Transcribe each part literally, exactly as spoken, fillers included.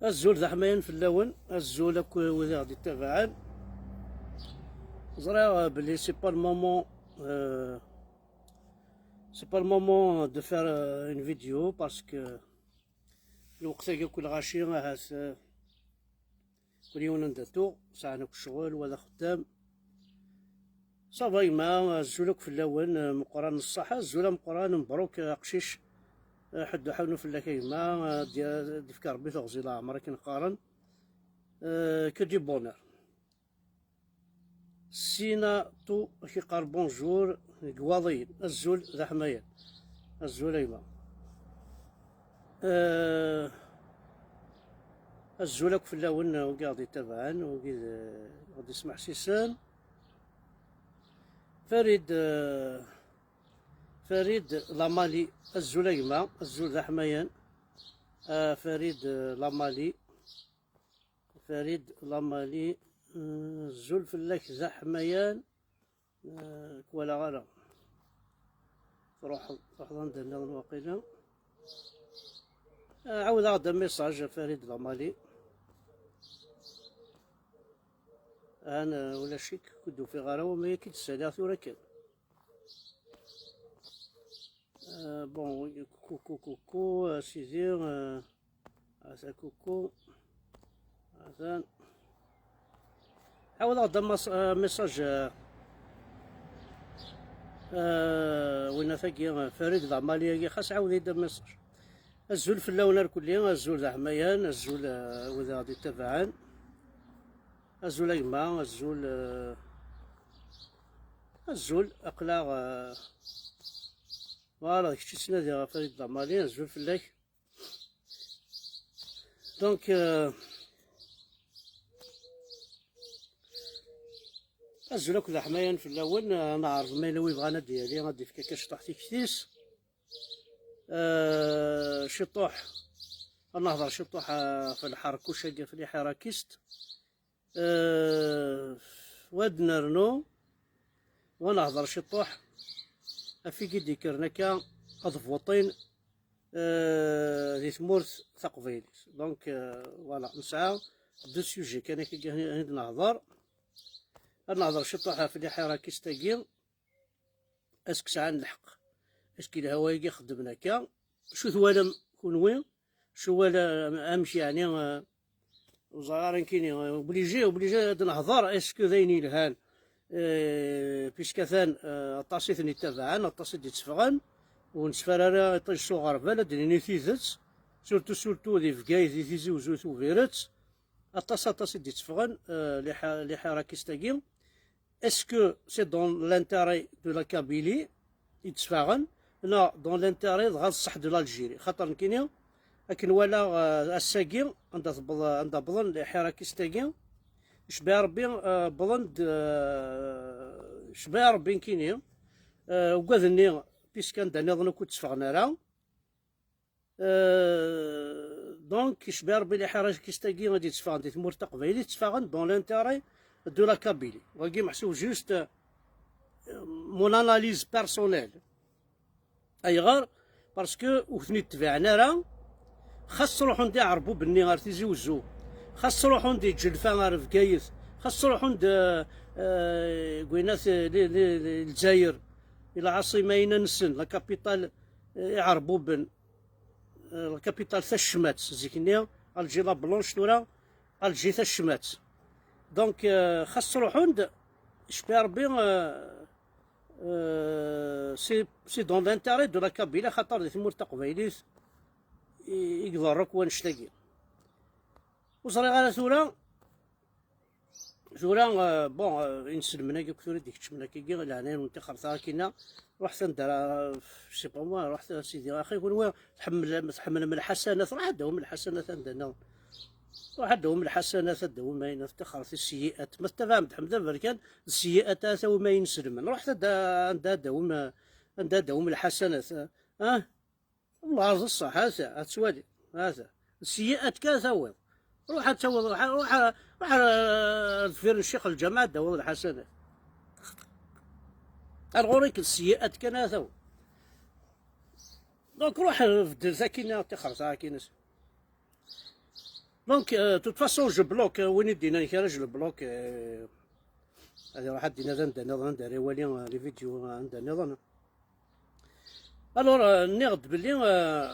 Azul d aḥmayan fell-awen, azul akk wid i ɣ-d-ittabaɛen. Ẓriɣ, euh, belli c'est pas le moment, euh, c'est pas le moment de faire, euh, une vidéo parce que lweqt-agi akk lɣaci ahat, euh, kul yiwen anda tuɣ, sɛan akk ccɣel, wa d axeddam. Ça va gma, azul akk fell-awen, euh, meqqran n ṣṣeḥ, azul ameqqran, mebruk, euh, aqcic, euh, ḥedd ur ḥennu fell-ak a gma, euh, d-, d-ifk Rebbi teɣzi leɛmer akken qqaren. Euh, que du bonheur. Sina Tu ak-iqqar bonjour deg Iwaḍiyen, azul d aḥmayan, azul a gma. Euh, azul akk fell-awen, wigi ɣ-d-ittabaɛen, wigi d-, ɣ-d-ismeḥsisen. Farid, euh, Farid Lamali, azul a gma, azul d aḥmayan. Euh, Farid, euh, Lamali, Farid Lamali, euh, azul fell-ak d aḥmayan. Euh, kwalaɣ ara. Truḥeḍ, truḥeḍ anda nniḍen waqila. Euh, ɛawed-aɣ-d amessage a Farid Lamali. Han, euh, ulac-ik, ur d-ufiɣ ara, wama yak i d-ssaliɣ tura kan. Euh, bon, coucou, coucou, euh, sidi, euh, ata coucou. Atan. Ɛawed-aɣ-d amas-, euh, message, euh, euh, win atagi, euh, Farid Lamali-agi, xas ɛawed-iyi-d amessage. Azul fell-awen arkelli, azul d aḥmayan, azul, euh, wid i ɣ-d-ittabaɛen. Azul a gma, azul, euh, azul, aql-aɣ, euh, voilà, d kečč i ttnadiɣ ɣef Farid Lamali, azul fell-ak. Donc, euh, azul akk d aḥmayan fell-awen, euh, ad neɛreḍ ma yella wi bɣan ad d-yali, ad d-ifk akka ciṭuḥ tikti-s. Euh, ciṭuḥ, ad nehḍer ciṭuḥ, euh, ɣef lḥerkuc-agi, ɣef les Hirakistes. Euh, wa d-nernu, wa nehḍer ciṭuḥ ɣef wigi d-ikkren akka ad votin, euh, di tmurt taqbaylit. Donc, euh, voilà, nesɛa deux sujets kan akka i d-nehḍer. Ad nehḍer ciṭuḥ ɣef les Hirakistes-agi. Est-ce que sɛan lḥeqq? Est-ce que lhawa-agi xeddmen akka? Acu twalam kunwi? Acu wala, amek yeɛni, euh, ur ẓriɣ ara nekkini, euh, obligé, obligé ad nehḍer, est-ce que d ayen yelhan? Euh, puisque atan, euh, aṭas i ten-ittabaɛen, aṭas i d-itteffɣen, ur nettfar ara iṭij s uɣerbal, ad d-nini tidet, surtout, surtout di Bgayet, di Tizi Uzzu, Tubiret, aṭas, aṭas i d-itteffɣen, euh, les Hi-, les Hirakistes-agi. Est-ce que c'est dans l'intérêt de la Kabylie i d-tteffɣen, neɣ dans l'intérêt dɣa d ṣṣeḥ de l'Algérie? Xaṭer nekkini, akken walaɣ, euh, ass-agi, anda tewweḍ, anda wwḍen les Hirakistes-agi, cbiɛ Rebbi, euh, wwḍen-d, euh, cbiɛ Rebbi nekkini, euh, ugaden-nni, puisque anda nniḍen akk ur tteffɣen ara. Euh, donc, cbiɛ Rebbi les Hirakistes-agi i d-itteffɣen di tmurt taqbaylit, tteffɣen dans l'intérêt de la Kabylie. Wagi meḥsub juste, euh, mon analyse personnelle. Ayɣer? Parce que ur ten-id-tbiɛen ara, xas ttruḥun-d iɛerbuben-nni ɣer Tizi Uzzu, xas ttruḥun-d iǧelfa ɣer Bgayet, xas ttruḥun-d, euh, euh, gwinat, euh, li, li, li, Lezzayer, i lɛaṣima-ina-nsen, la capitale, euh, iɛerbuben, euh, la capitale tacmat, zik-nni, Alger la Blanche tura, Alger tacmat. Donc, euh, xas ttruḥun-d, cbiɛ Rebbi, euh, euh, c'est, c'est dans l'intérêt de la Kabylie, xaṭer di tmurt taqbaylit i, i iḍerru akk wannect-agi. Ur ẓriɣ ara tura, tura, euh, bon, euh, inselmen-agi akk tura d-ikeččmen akkagi, leɛnaya-nwen tixxert akkin-a, ruḥet anda ara, je sais pas moi, ruḥet a sidi, axi kunwi tḥemmlem, tḥemmlem lḥasanat, ruḥ ad d-tawim lḥasanat anda nniḍen. Ruḥ ad d-tawim lḥasanat, ad d-tawim ayen, tixxert sseyyi'at. Ma tettabaɛem-d Ḥmed Aberkan, d sseyyi'at ara tawim a inselmen. Ruḥet ad, anda ad d-tawim, anda ad d-tawim lḥasanat, ah? Wellah d ṣṣeḥ, ata, ad twali, ata. Sseyyi'at kan ad tawiḍ. Ruḥ ad tawiḍ, ruḥ, ruḥ, ruḥ ar deffir n ccix lǧameɛ ad d-tawiḍ lḥasanat. Ar ɣur-k d sseyyi'at kan ad tawiḍ. Donc ruḥ beddel akkin, tixxert akkin. Donc, euh, de toute façon, je bloque, euh, win i d-yennan kra, je le bloque, euh, ad iruḥ ad d-yenna d anda nniḍen, anda ara iwali, euh, les vidéos, euh, anda nniḍen. Alors, euh, nniɣ-d belli, euh,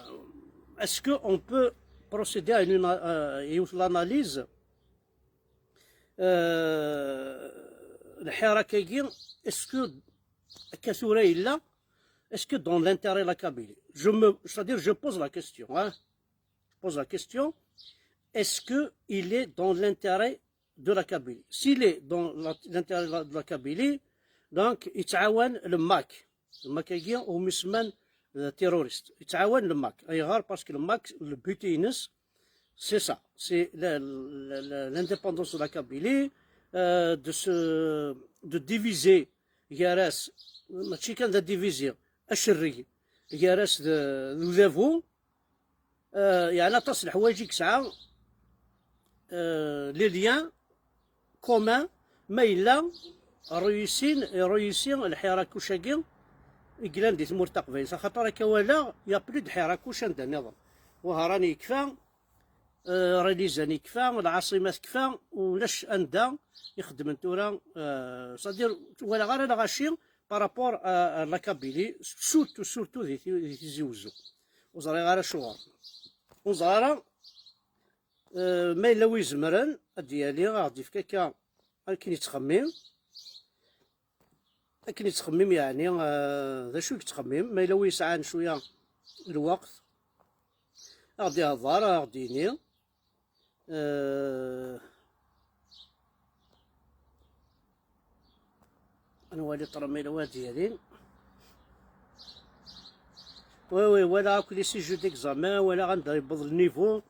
est-ce que on peut procéder à une, euh, yiwet l'analyse, euh, lḥirak-agi, est-ce que akka tura yella, est-ce que dans l'intérêt de la Kabylie? Je me, c'est-à-dire, je pose la question, hein. Je pose la question, est-ce que il est dans l'intérêt de la Kabylie? S'il est dans la, l'intérêt de la, de la Kabylie, donc, yettɛawan le MAK. Le MAK-agi, umi semman, euh, terroriste. Yettɛawan le MAK. Ayɣer? Parce que le MAK, le but-ines, c'est ça. C'est la, la, la, l'indépendance de la Kabylie, euh, de se, de diviser, gar-as, mačči kan d diviser, acerreg, gar-as d, d udabu, euh, yeɛni aṭas n leḥwayeǧ i yesɛa, euh, les liens communs, ma yella réussin, réussi lḥirakuc-agi i yellan di tmurt taqbaylit, axaṭer akka walaɣ, y a plus de ḥirakuc anda nniḍen. Wehran yekfa, euh, Ralizan yekfa, Lɛaṣima tekfa, ulac anda i xeddmen tura, euh, c'est-à-dire, walaɣ ara lɣaci par rapport à, à la Kabylie, surtout, surtout di, di Tizi Wezzu. Ur ẓriɣ ara acuɣer. Ur ẓriɣ ara, euh, ma yella wi izemren ad d-yali, ad ɣ-d-yefk akka akken yettxemmim. Akken yettxemmim, yeɛni, euh, d acu i yettxemmim? Ma yella wi yesɛan cwiya n lweqt, ad ɣ-d-ihḍer, ad ɣ-d-yini. Euh, ad nwali ṭṭrem yella wa ad d-yalin. Oui, oui, walaɣ akk les sujets d'examen, walaɣ anda yewweḍ le niveau.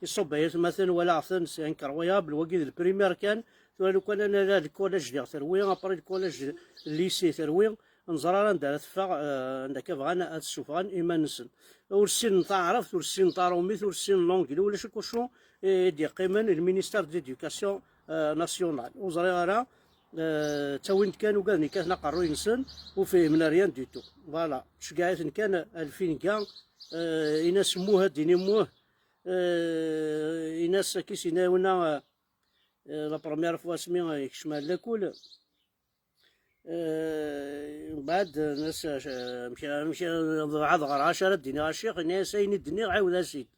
Iṣubb aya, matan walaɣ-ten, c'est incroyable, wagi d le primaire kan. Tura lukan ad nara le collège diɣ terwi, après le collège, le lycée terwi, ur neẓri ara anda ara teffeɣ, euh, anda akka bɣan ad ssufɣen iman-nsen. Ur ssinen taɛrabt, ur ssinen taṛumit, ur ssinen l'anglais, ulac akk acu i d-yeqqimen, le ministère de l'éducation, euh, nationale. Ur ẓriɣ ara, euh, ttawin-d kan, ugaden yekkaten aqerruy-nsen, ur fhimen rien du tout. Voilà, tceggeɛ-iten kan Alfinga, euh, in-as muh, ad d-ini muh, euh, in-as akka i s-yenna yiwen, euh, euh, la première fois asmi, euh, yekcem ar lakul. Euh, mbeɛd, euh, n-as, euh, amek, amek, ad ɣreɣ acu ara d-iniɣ a ccix, ini-as ayen i d-nniɣ, ɛiwed-as-id.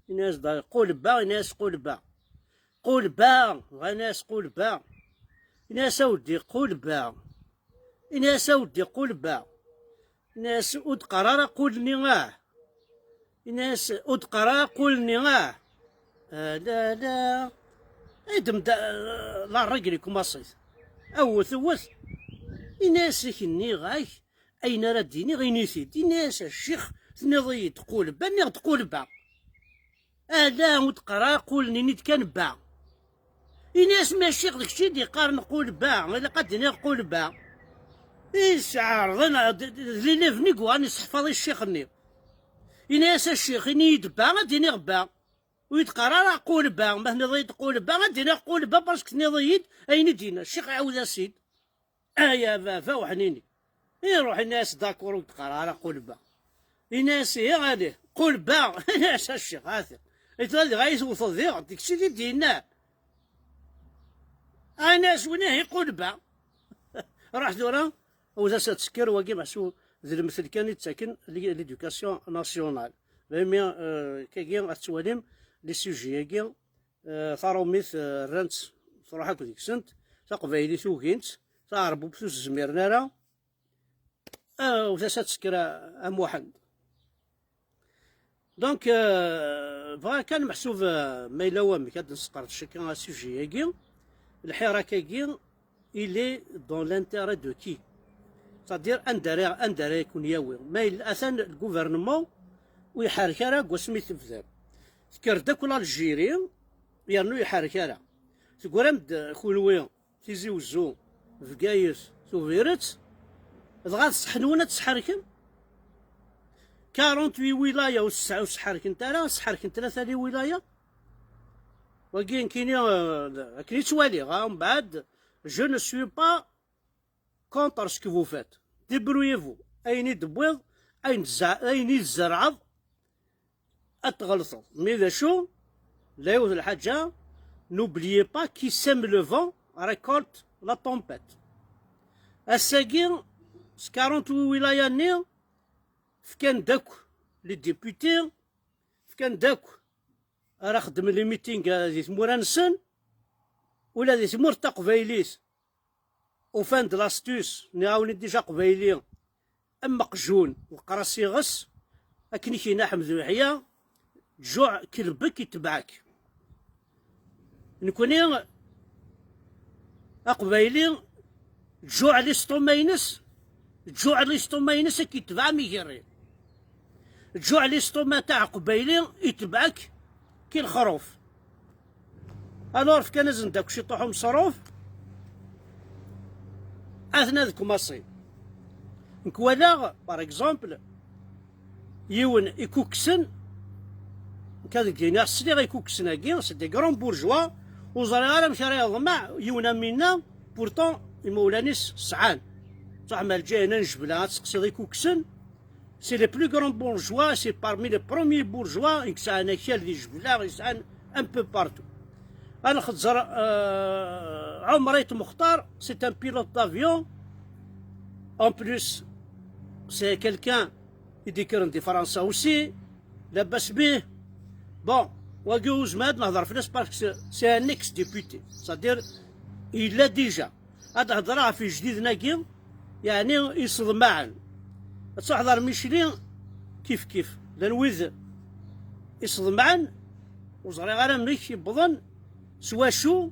Ini-as da, qulba, ini-as qulba. Qulba, bɣa ini-as qulba. Ini-as a weddi, qulba. Ini-as a weddi, qulba. Ini-as ur d-qqar ara qul-nni, ah. Ini-as ur d-qqar ara qul-nni, ah. Ah, la, la. Ad m-d-, la règle i kumaṣit. Awet, awet. Ini-as, ak nniɣ-ak, ayen ara d-iniɣ, ini-t-id. Ini-as, a ccix, tenniḍ-iyi-d qulba, nniɣ-d qulba. Ala, ur d-qqar ara qul-nni, ini-d kan ba. Ini-as, ma ccix d kečč i d-yeqqaren qulba, ilaq ad d-iniɣ qulba. Isɛerḍen, d, d, d l'élève-nni i yuɣalen iseḥfaḍ i ccix-nni. Ini-as, a ccix, ini-yi-d ba, ad d-iniɣ ba. Ur yi-d-qqar ara qulba, ma tenniḍ-iyi-d qulba, ad d-iniɣ qulba, parce que tenniḍ-iyi-d ayen i d-yenna. Ccix iɛawed-as-id. Ay a baba uḥnini. Iruḥ ini-as d'accord ur d-qqar ara qulba. Ini-as ihi ɣali, qulba. Ini-as a ccix, ata. Ita dɣa i tewteḍ diɣ, d kečč i d-yenna. Ini-as win ihi qulba. Ruḥ tura, awed-as ad tekker, wagi meḥsub d lemtel kan i d-ttaken li-, l'éducation nationale. Imi, euh, kagi ad tettwalim les sujets-agi, euh, taṛumit, euh, rran-tt, truḥ akk deg-sent, taqbaylit ugin-tt, taɛerbubt ur s-zmiren ara, euh, awed-as ad tekker a, a Muḥend. Donc, euh, bɣiɣ kan meḥsub, euh, ma yella wamek ad nesqerdec akka asujet-agi, lḥirak-agi, il est dans l'intérêt de qui? C'est-à-dire, anda ara, anda ara ken-yawi? Ma yella, atan le gouvernement ur iḥerrek ara deg wasmi tebdam. Tekker-d akk l'Algérie, yernu ur iḥerrek ara. Tegram-d, euh, kunwi, Tizi Wezzu, Bgayet, Tubiret, dɣa d ṣṣeḥ-nwen ad tesḥerkem? Quarante-huit wilaya ur s-, ur sḥerkent ara, sḥerkent tlata les wilaya. Wagi nekkini, euh, akken i ttwaliɣ, ah, mbeɛd, je ne suis pas contre ce que vous faites. Débrouillez-vous. Ayen i d-tewwiḍ, ayen tza-, ayen i tzerɛeḍ, ad tɣelṭeḍ. Mi d acu? La yiwet lḥaǧa, n'oubliez pas qui sème le vent récolte la tempête. Ass-agi, s quarante-huit wilaya-nni, fkan-d akk les députés, fkan-d akk ara xeddmen les meetings, eh, di tmura-nsen, ula di tmurt taqbaylit, ufan-d l'astuce, nniɣ-awen-id déjà aqbayli, am uqjun, weqqer-as iɣes, akken i k-yenna Ḥmed Uyeḥya, tjuɛ kelbek itbeɛ-k. Nekni, aqbayli, tjuɛ l'estomac-ines, tjuɛ l'estomac-ines ad k-itbeɛ am igerri. Tjuɛ l'estomac taaɛ aqbayli itbeɛ-k ki lexruf. Alors fkan-asen-d akk ciṭuḥ umeṣruf. Atna deg umaṣi. Nekk walaɣ, par exemple, yiwen ikuksen, nekk ad k-d-iniɣ sliɣ ikuksen-agi, c'est des grands bourgeois, ur ẓriɣ ara amek ara yeḍmeɛ yiwen am winna, pourtant imawlan-is sɛan. Ṣaḥ ma lǧayna n Jebla ad tseqsiḍ ikuksen, c'est les plus grands bourgeois, c'est parmi les premiers bourgeois i yesɛan akal di Jebla, yesɛan un peu partout. Ad nxezzer, euh, Ɛumrit Muxtar, c'est un pilote d'avion. En plus, c'est quelqu'un i d-ikkren di Fransa aussi, labas bih. Bon, wagi ur nezmir ad nehder fell-as parce que c'est, c'est un ex-député. C'est-à-dire, il l'a déjà. Ad hedreɣ ɣef ijdiden-agi, yeɛni iseḍmaɛen. Ad teḥḍer Micli, kif kif. Llan wid iseḍmaɛen, ur ẓriɣ ara amek yewwḍen, s wacu,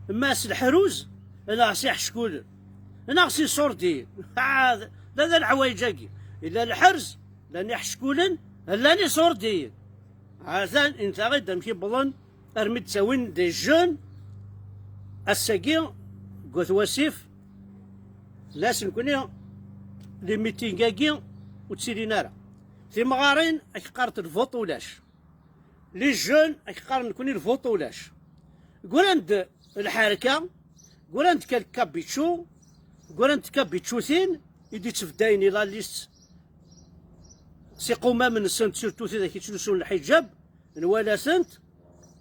ma s leḥruz, neɣ s iḥeckulen, neɣ s iṣurdiyen. Ah, d, d, d leḥwayeǧ-agi. Yella lḥerz, llan iḥeckulen, llan iṣurdiyen. Atan, inta-ɣ-id amek yewwḍen armi d-ttawin des jeunes, ass-agi, deg At Wasif, nnan-as nekni, les meetings-agi ur ttilin ara. Timɣarin, ad k-qqarent lvuṭ ulac. Les jeunes, ad k-qqaren nekni lvuṭ ulac. Gguran-d lḥerka, gguran-d quelques kabičču, gguran-d kabiččutin i d-ittbeddayen i la liste s iqumam-nsent, surtout tidak yettlusun lḥiǧab, nwala-tent,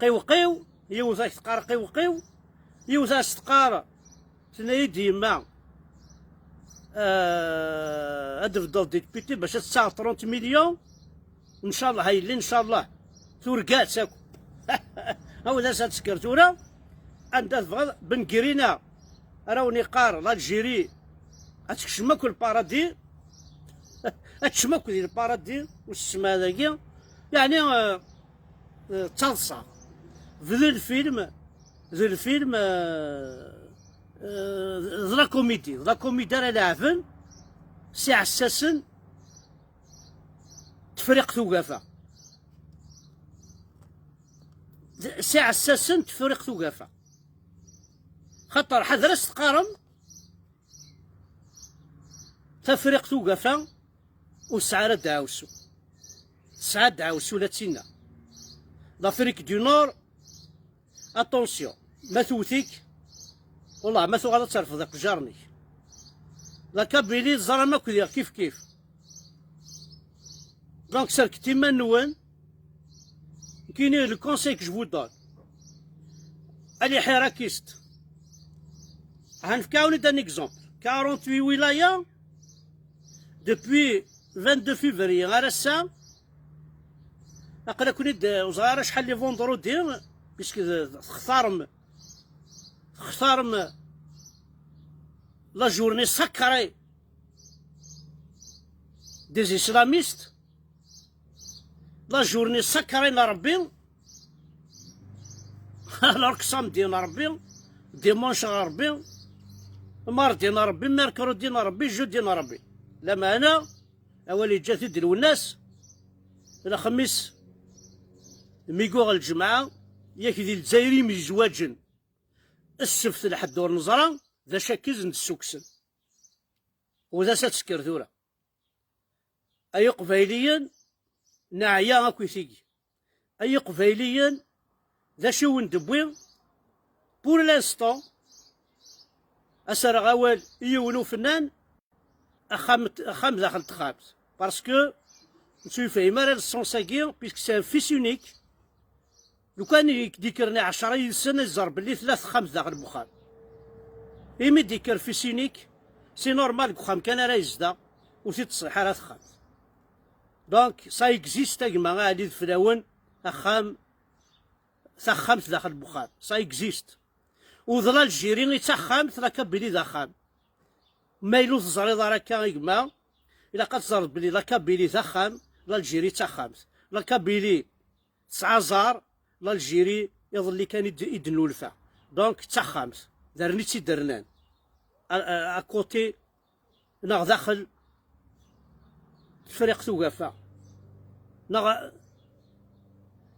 qiwqiw, yiwet ad k-teqqar qiwqiw, yiwet ad s-teqqar, tenna-yi-d yemma, euh, ad tbeddeḍ député bac ad tesɛeḍ trente millions, ncallah a yelli, ncallah, turga-tt akk. Awd as ad tesker tura, anda tebɣiḍ, Ben Grina, ara wen-iqqar, l'Algérie, ad tekcem akk le paradis, ad tekcem akk di le paradis, ussma dagi, yeɛni, euh, euh, d taḍsa. D lfilm, d lfilm, euh, euh, d la comédie, d la comédie ara leɛben s iɛessasen Tefriqt Ugafa. D, s iɛessasen Tefriqt Ugafa. Xaṭer ḥader ad s-teqqarem Tafriqt Ugafa ur tesɛi ara ddeɛwessu. Tesɛa ddeɛwessu la d tinna. L'Afrique du Nord, attention, ma tewwet-ik, wallah, ma tuɣal ad terfeḍ iqejjaren-ik. La Kabylie teẓram akk diɣ kif kif. Donc, serket iman-nwen. Nekkini, le conseil que je vous donne, les hirakistes. Hanfkaouni un exemple. Quarante-huit wilayas, depuis vingt-deux février ar ass-a, aql-aken-id, ur ẓriɣ ara acḥal les vendredis, puisque textarem, textarem la journée sacrée des islamistes, la journée sacrée n Rebbi, alors que samedi n Rebbi, dimanche n Rebbi, mardi n Rebbi, mercredi n Rebbi, jeudi n Rebbi. Lameɛna, awal yeǧǧa-t-id Lwennas, lexmis mi yuɣ lǧemɛa, yak di Lezzayer i myezwaǧen, ssebt lḥedd ur neẓra d acu akka i sen-d-ssukksen. U d ass ad tesker tura. Ay Iqbayliyen, neɛya akk i tigi. Ay Iqbayliyen, d acu i wen-d-wwi? Pour l'instant, ad s-rreɣ awal i yiwen ufennan, axxam, axxam daxel texxamt. Parce que ur yefhim ara le sens-agi, puisque c'est un fils unique. Lukan i d-ikkren ɛecṛa yid-sen, ad iẓer belli tella texxamt daxel n uxxam. Imi d-ikker fi sinik, c'est normal, deg uxxam kan ara yezdeɣ, ur t-id-teṣliḥ ara texxamt. Donc, ça existe, a gma Ɛli d fell-awen, axxam, taxxamt daxel n uxxam. Ça existe. U d l'Algérie i d taxxamt, la Kabylie d axxam. Ma yella ur teẓriḍ ara akka, a gma, ilaq ad teẓreḍ belli la Kabylie d axxam, l'Algérie d taxxamt. La Kabylie tesɛa aẓar, l'Algérie iḍelli kan i d-, i d-nnulfa. Donc, d taxxamt. Darren i tt-id-rnan. À, à, à côté, neɣ daxel Tefriqt Ugafa. Neɣ d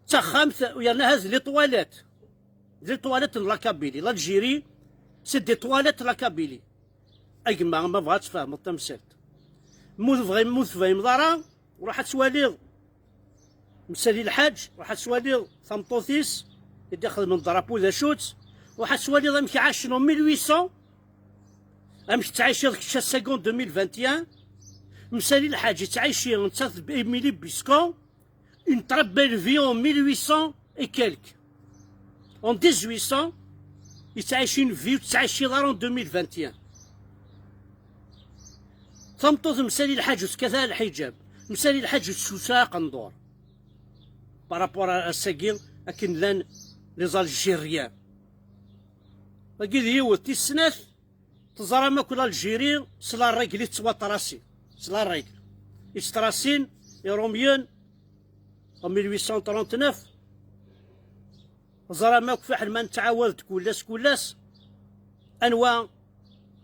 taxxamt, yerna ha d les toilettes. D les toilettes n la Kabylie. L'Algérie, c'est des toilettes la Kabylie. A gma, ma bɣa ad tfehmeḍ tamsalt. Ma ur tebɣi-, ma ur tefhimeḍ ara, ruḥ ad twaliḍ Msali Lḥaǧ, ruḥ ad twaliḍ tameṭṭut-is i d-ixedmen drapeau d acu-tt, ruḥ ad twaliḍ amek ɛacen en mille huit cents, amek tettɛiciḍ kečč ass-agi en deux mille vingt et un. Msali Lḥaǧ yettɛici nettat d Émilie Biscon, une très belle vie en mille huit cents et quelques. En dix-huit cents, yettɛici une vie ur tettɛiciḍ ara en deux mille vingt et un. Tameṭṭut Msali Lḥaǧ ur tekkat ara lḥiǧab. Msali Lḥaǧ ur tessusa aqendur. Par rapport à ass-agi, akken llan les Algériens. Wagi d yiwet. Tis snat, teẓram akk l'Algérie s la règle i tettwatrasi. S la règle. I tttrasin Iṛumyen en mille huit cent trente-neuf. Teẓram akk fiḥel ma nettɛawad-d kul ass, kul ass, anwa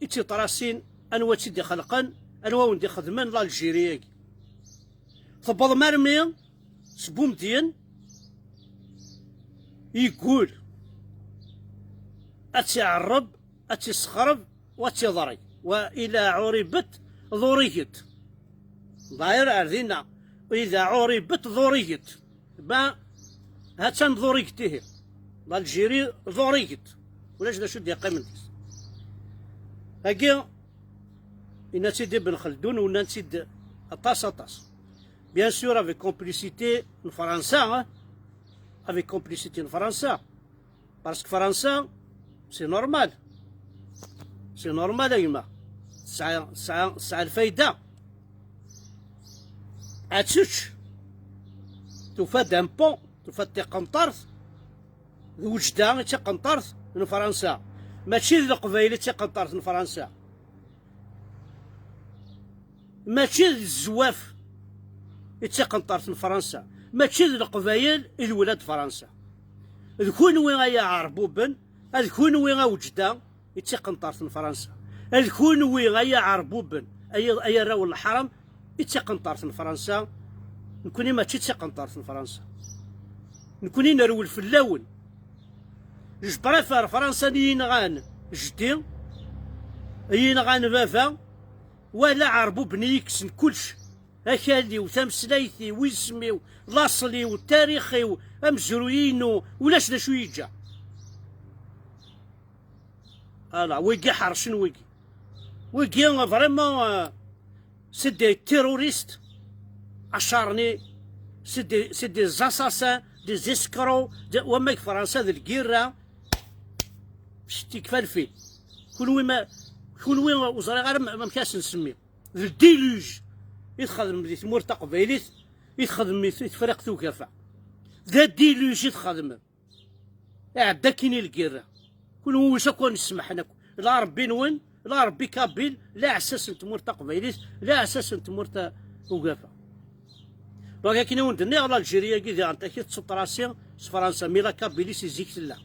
i tt-iṭrasin, anwa i tt-id-ixelqen, anwa wen-d-ixedmen l'Algérie-agi. Tewweḍem armi s Bumedyen yeggul ad tt-iɛerreb, ad tt-issexreb, u ad tt-iḍreg. Wa ila ɛuribet ḍurigit. Ḍayir ar dinna. Ila ɛuribet ḍurigit. Ben, ha-tt-an ḍurigit ihi. L'Algérie ḍurigit. Ulac d acu d-yeqqimen deg-s. Agi, yenna-tt-id Ibn Xeldun, u nnan-tt-id aṭas, aṭas. Bien sûr, avec complicité n Fransa, hein. Avec complicité n Fransa. Parce que Fransa, c'est normal. C'est normal, a gma. Tesɛa, tesɛa, tesɛa lfayda. Ad tečč. Tufa-d un pont, tufa-d tiqenṭert. D Wejda i d tiqenṭert n Fransa. Mačči d Leqbayel i d tiqenṭert n Fransa. Mačči d Zzwaf i d tiqenṭert n Fransa. Mačči d Leqbayel i d wlad Fransa. D kunwi ay Iɛerbuben, d kunwi a Wejda i d tiqenṭert n Fransa. D kunwi ay Iɛerbuben, ay, ay arraw n leḥram, i d tiqenṭert n Fransa. Nekni mačči d tiqenṭert n Fransa. Nekni nerwel fell-awen. Je préfère Fransa i yi-yenɣan jeddi, i yi-yenɣan baba, wala Iɛerbuben i yi-yekksen kullec. Akal-iw, tameslayt-iw, isem-iw, laṣel-iw, tarix-iw, amezruy-inu, ulac d acu yeǧǧa. Ala, wigi ḥercen wigi. Wigi, vraiment, euh, c'est des terroristes. Acharnés, c'est des, c'est des assassins, des escrocs, de, wamma deg Fransa d lgirra, pcit, yekfa lfil. Kunwi ma, kunwi ur ẓriɣ ara ma, amek ad sen-nsemmi. D déluge i txedmem di tmurt taqbaylit, i txedmem i Tefriqt Ugafa. D déluge i txedmem. Iɛedda akkin i lgirra. Kunwi wis akk ur nesmeḥen akk. La Rebbi-nwen, la Rebbi Kabil, la aɛessas n tmurt taqbaylit, la aɛessas n tmurt Ugafa. Donc, akken i wen-d-nniɣ, l'Algérie-agi diɣen takit tettuṭrasi s Fransa, mi la Kabylie si zik tella.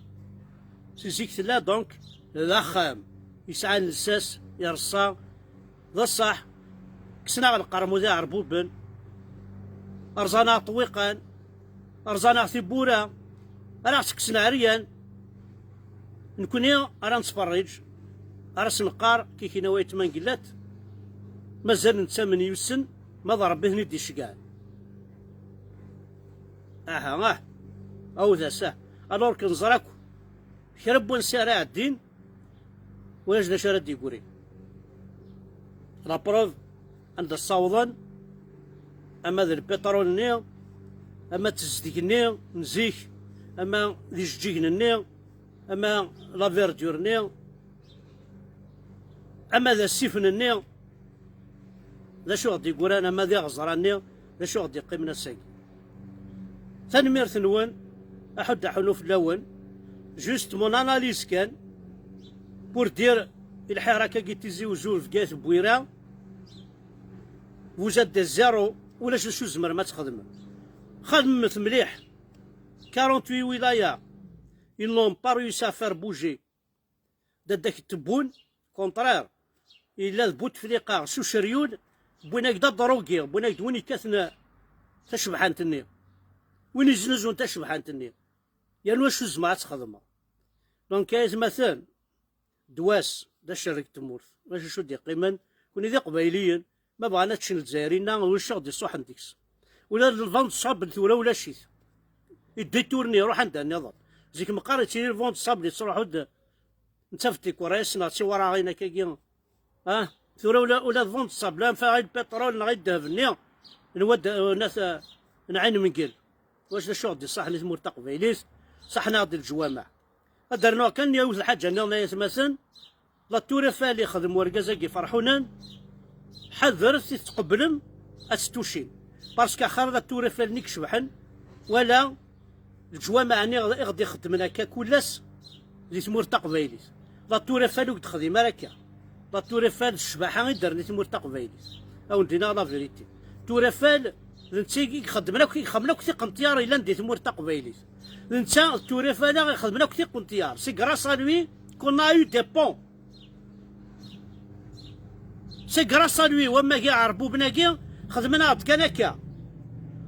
Si zik tella, donc, d axxam yesɛan llsas, ireṣṣa, d ṣṣeḥ, kksen-aɣ lqermud iɛerbuben, rẓan-aɣ ṭṭwiqan, rẓan-aɣ tiwwura, ara ɣ-tekksen ɛeryan. Nekni ara nettferriǧ, ara s-neqqar kikina wayt ma ngellat, mazal nettamen yussen, ma d Rebbi i ten-id-iceggɛen. Aha, ah, awd-as, ah. Alors que neẓra akk kra n wansi ara ɛeddin, ulac d acu ara d-yeggrin. La preuve, anda ssawḍen, ama d lpiṭrul-nni, ama d tezdeg-nni n zik, ama d ijeǧǧigen-nni, ama la verdure-nni, ama d asifen-nni, d acu i ɣ-d-yeggran, ama d iɣeẓra-nni, d acu i ɣ-d-yeqqimen ass-agi. Tanemmirt-nwen, aḥudd aḥunu fell-awen. Juste mon analyse kan, pour dire, i lḥirak-agi n Tizi Uzzu, Bgayet, Bwira, vous êtes des zéros, ulac d acu tzemrem ad txedmem. Xedmet mliḥ. Quarante-huit wilayas, ils n'ont pas réussi à faire bouger. Dadda-k n Tebboune, contraire, yella d Bouteflika s uceryul, wwin-ak-d adrugi, wwin-ak-d win yekkaten tacebḥant-nni, win yeznuzun tacebḥant-nni. Yernu acu tzemreḍ ad txedmeḍ? Donc, ay atmaten, ddwa-s d acerreg n tmurt. Maca acu d-yeqqimen, kuni d Iqbayliyen, ma bɣan ad ččen Lezzayer-inna, ulac aɣ-d-iṣuḥen deg-s. Ula d lvent ṣṣab n tura ulac-it. Idditurni, iruḥ anda nniḍen. Zik meqqar yettili lvent ṣṣab yettruḥu-d, netta f dikura-s neɣ d tiwaraɣin akkagi. Ah, tura ula, ula d lvent ṣṣab, la nfa i lpiṭrul neɣ i ddheb-nni n wad-, n at, n Ɛin Mengel. Wac d acu ɣ-d-iṣaḥen i tmurt taqbaylit? Ṣaḥen-aɣ-d leǧwameɛ. Ad d-rnuɣ kan yiwet lḥaǧa nniḍen ay atmaten, la Tour Eiffel ixdem urgaz-agi Ferḥunan, ḥadret i tettqeblem ad tt-tucim. Parce que axir la Tour Eiffel-nni icebḥen, wala leǧwameɛ-nni i ɣ-d-ixeddmen akka kul ass di tmurt taqbaylit. La Tour Eiffel ur d-texdim ara akka. La Tour Eiffel d ccbaḥa i ddren i tmurt taqbaylit. Ad wen-d-iniɣ la vérité. Tour Eiffel d netta i ixeddmen akk, i ixedmen akk tiqenṭyar yellan di tmurt taqbaylit. D netta d Tour Eiffel i ixedmen akk tiqenṭyar. C'est grâce à lui qu'on a eu des ponts. C'est grâce à lui, wamma-gi Iɛerbuben-agi xedmen-aɣ-d kan akka.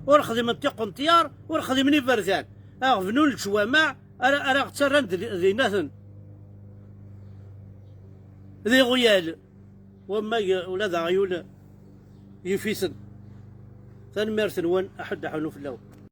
Ur xedmen tiqenṭyar, ur xedmen iberdan. Aɣ bnun leǧwameɛ ara, ara ɣ-ttarran d, d inaten. D iɣyal. Wamma-gi ula d aɣyul yif-iten. Tanemmirt-nwen, aḥudd aḥunu fell-awen.